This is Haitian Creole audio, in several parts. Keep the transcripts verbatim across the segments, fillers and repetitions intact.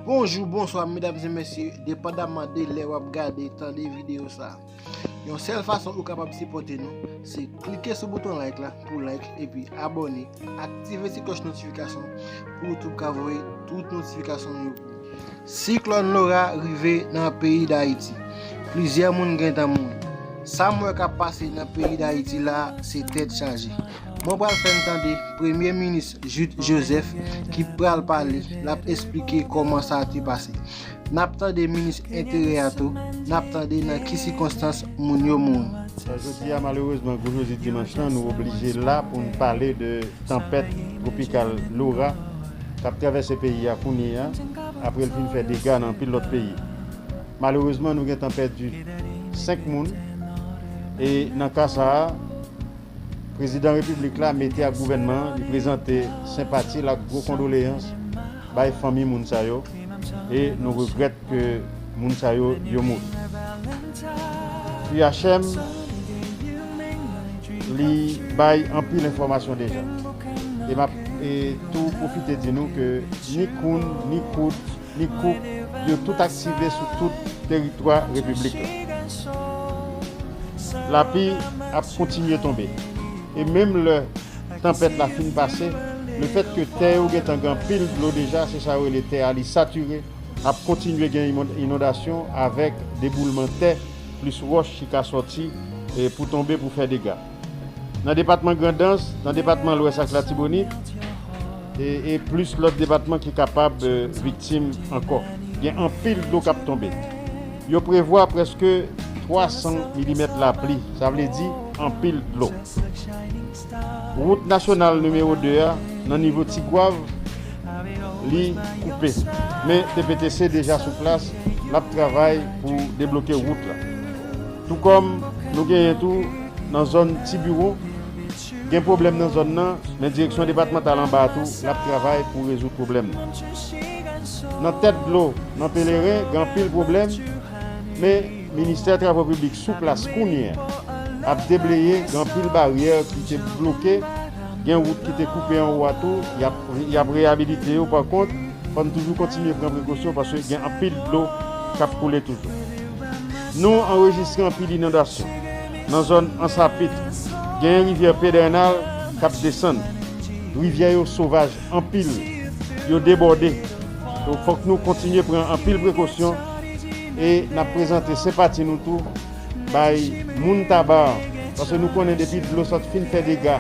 Bonjou, bonswa, medam e mesye, depandaman de lè w ap gade, tande videyo sa a. Yon sèl fason ou kapab sipòte nou, se klike sou bouton like la pou like, epi abòne, aktive ti klòch notifikasyon pou YouTube ka voye tout notifikasyon yo. Siklòn Laura rive nan peyi Dayiti. Plizyè moun gentan mouri. Sa m wè k ap pase nan peyi Dayiti la, se tèt chaje. Mwen pral fè n tande Premye Minis Jude Joseph ki pral pale, l ap esplike kòman sa te pase. N ap tande minis enteryè a tou, n ap tande nan ki sikonstans moun yo mouri. Jodi a, malerezman, gwo jodi dimanch lan, nou oblije la pou n pale de tanpèt twopikal Laura k ap travèse peyi a kounye a, apre l fin fè dega nan anpil lòt peyi. Malerezman, nou gentan pèdi senk moun, e nan ka sa a, Prezidan Repiblik la mete ak gouvènman an, li prezante senpati l ak gwo kondoleyans bay fanmi moun sa yo, e nou regrèt ke moun sa yo, yo mouri. U H M, li bay anpil enfòmasyon deja. E m ap, e tou pwofite di nou ke ni Koun, ni Koud, ni Kouk, yo tout aktive sou tout teritwa repiblik la. Lapli ap kontinye tonbe. E menm lè tanpèt la fin pase, lefètke tè yo gentan gen anpil dlo deja, se sa yo rele tè a, li satire, ap kontinye gen imon-, inondasyon avèk deboulman tè, plis wòch ki ka sòti, e, pou tonbe, pou fè dega. Nan depatman Grandans, nan depatman Lwès ak Latibonit, e, e plis lòt depatman ki kapab, e, viktim ankò. Gen anpil dlo k ap tonbe. Yo prevwa prèske twa san milimèt lapli, sa vle di anpil dlo. Wout nasyonal nimewo de a, nan nivo Tigwav, li koupe. Men T P T C deja sou plas, l ap travay pou debloke wout la. Tou kòm nou genyen tou nan zòn Tibiwon, gen pwoblèm nan zòn nan, men direksyon depatmantal anba a tou, l ap travay pou rezoud pwoblèm nan. Nan tèt dlo, nan Peleren, gen anpil pwoblèm, men Ministè Travo Piblik sou plas kounye a ap debleye, gen anpil baryè ki te bloke, gen wout ki te koupe anwo a tou, y ap, y ap reyabilite yo. Pa kont, fò n toujou kontinye pran prekosyon paske gen anpil dlo k ap koule toujou. Nou anrejistre anpil inondasyon nan zòn Ansapit. Gen rivyè Pedrènal k ap desann. Rivyè yo sovaj anpil, yo debòde. Donk, fòk nou kontinye pran anpil prekosyon e n ap prezante senpati nou tou bay moun Taba, paske nou konnen depi dlo sot fin fè dega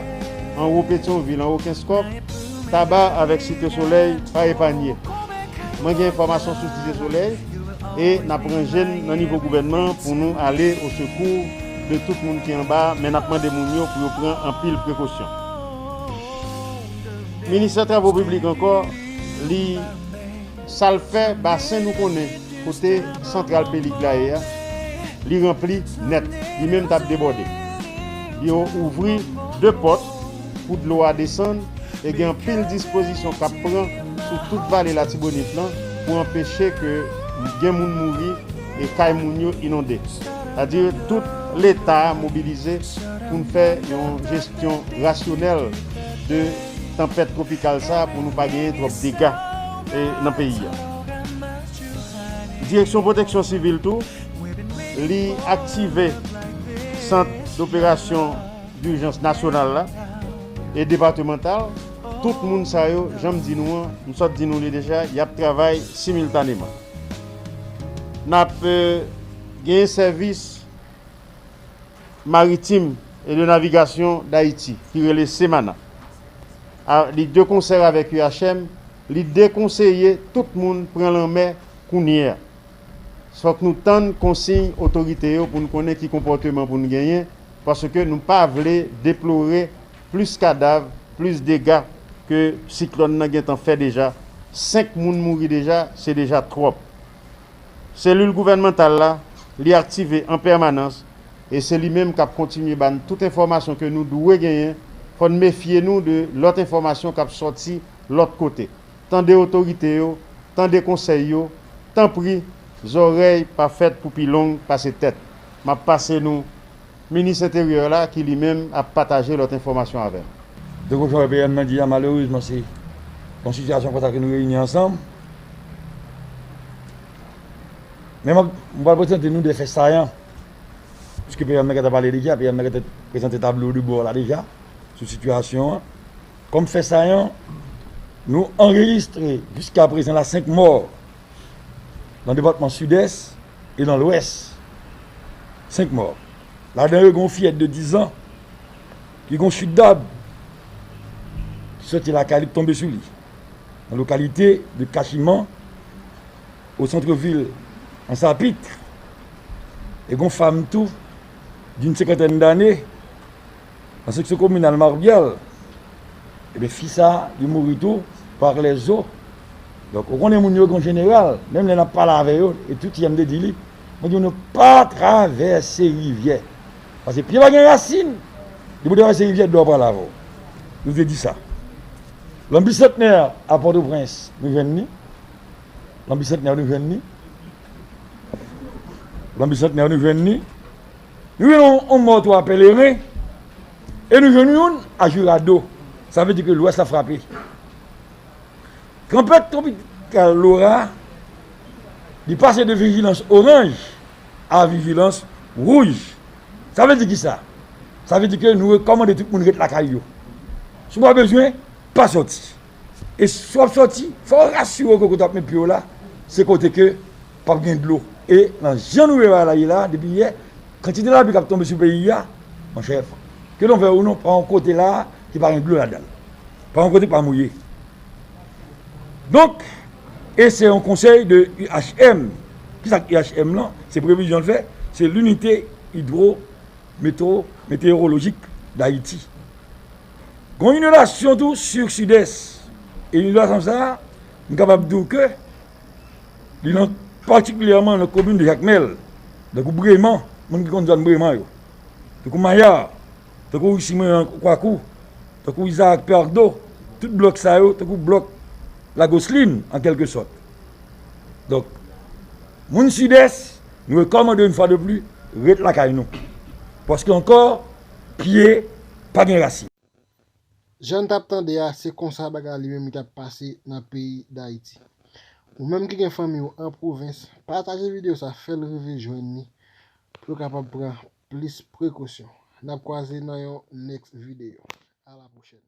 anwo Petyonvil, anwo Kenskòf, Taba avèk Site Solèy pa epanye. Mwen gen enfòmasyon sou Site Solèy e n ap ranje n nan nivo gouvènman pou nou ale o sekou de tout moun ki anba, men n ap mande moun yo pou yo pran anpil prekosyon. Ministè Travo Piblik ankò, li, sa l fè, basen nou konnen kote Santral Pelig la ye a, li ranpli nèt, li menm t ap debòde. Li ouvri de pòt pou dlo a desann e gen anpil dispozisyon k ap pran sou tout vale Latibonit lan pou anpeche ke gen moun mouri e kay moun yo inonde. Sètadi tout Leta a mobilize pou n fè yon jesyon rasyonèl de tanpèt twopikal sa a pou nou pa genyen twòp dega, e, nan peyi a. Direksyon Pwoteksyon Sivil tou, li aktive sant doperasyon dijans nasyonal la e depatmantal. Tout moun sa yo, jan m di nou an, m sot di nou li deja, y ap travay similtaneman. N ap, e, genyen sèvis maritim e de navigasyon Dayiti, ki rele Semana. A, li de konsè avèk U H M, li dekonseye tout moun pran lanmè kounye a. Fòk nou tann konsiy otorite yo pou n konnen ki konpòteman pou n genyen, paske nou pa vle deplore plis kadav, plis dega ke siklòn nan gentan fè deja. Senk moun mouri deja, se deja twòp. Selil gouvènmantal la, li aktive an pèmanans e se li menm k ap kontinye ba n tout enfòmasyon ke nou dwe genyen. Fò n mefye nou de lòt enfòmasyon k ap sòti lòt kote. Tande otorite yo, tande konsèy yo, tanpri, zòrèy pa fèt pou pi long pase tèt. M ap pase nou Minis Enteryè la ki li menm ap pataje lòt enfòmasyon avè n. Donk, jan P M nan di a, malerezman, se yon sitiyasyon konsa ke nou reyini ansanm. Men mwen, mwen pral prezante nou de fè sayan. Piske P M nan gentan pale deja, P M nan gentan prezante tablo de bò la deja, sou sitiyasyon an. Kòm fè sayan, nou anrejistre jiska prezan la senk mò nan depatman Sidès e nan Lwès. Senk mò. Ladan yo, gen yon fiyèt de diz an ki gen yon chit dab ki soti lakay li, ki tonbe sou li, nan lokalite de Kachiman, o sant vil Ansapit. E gen yon fanm tou, d'une cinquantaine d'années, nan seksyon kominal Mabyal. Ebyen, fi sa, li mouri tou, par les eaux. Donk, ou konnen moun yo gen jeneral, menm lè n ap pale avè yo, e tout yè m te di li, mwen di nou pa travèse rivyè. Paske pye pa gen rasin, depi w travèse rivyè, dlo ap pral avè w. Nou te di sa. Lanbisantnè a Pòtoprens, nou jwenn li. Lanbisantnè, nou jwenn li. Lanbisantnè, nou jwenn li. Nou jwenn yon, yon mòtwa Pèleren. E nou jwenn youn a Jirado. Sa vle di ke Lwès la frape. Tanpèt twopikal Laura, li pase de vijilans oranj a vijilans wouj. Sa vle di kisa? Sa vle di ke nou rekòmande tout moun ret lakay yo. Si w pa bezwen, pa sòti. E si w ap sòti, fò w rasire w ke kote w ap met pye w la, se kote ke p ap gen dlo. E nan jan nou wè bagay la ye la, depi yè, kantite lapli k ap tonbe sou peyi a, monchè, ke nou vle ou non, pa yon kote la ki pa gen dlo ladan l. Pa yon kote ki pa mouye. Donk, e se yon konsèy de U H M. Kisa k U H M lan? Se previzyon l fè, se l'Unité Hydro-Météo-, Météorologique d'Haïti. Gen yon inondasyon tou sou Sidès. E inondasyon sa a, m kapab di w ke li nan, patikilyèman nan komin de Jakmèl, tankou Breman, moun ki konn zòn Breman yo, tankou Mayar, tankou Risi Mwen Kwakou, tankou Isaac Perdo, tout blòk sa yo, tankou blòk Lagoslin, an kèlke sòt. Donk, moun Sidès, nou rekòmande, yon fwa de plis, ret lakay nou. Paske ankò, pye pa gen rasin. Jan n t ap tande a, se konsa bagay li menm li t ap pase nan peyi Dayiti. Ou menm ki gen fanmi w an pwovens, pataje videyo sa, fè l rive jwenn li, pou yo kapab pran plis prekosyon. N ap kwaze nan yon next videyo. A la pwochèn.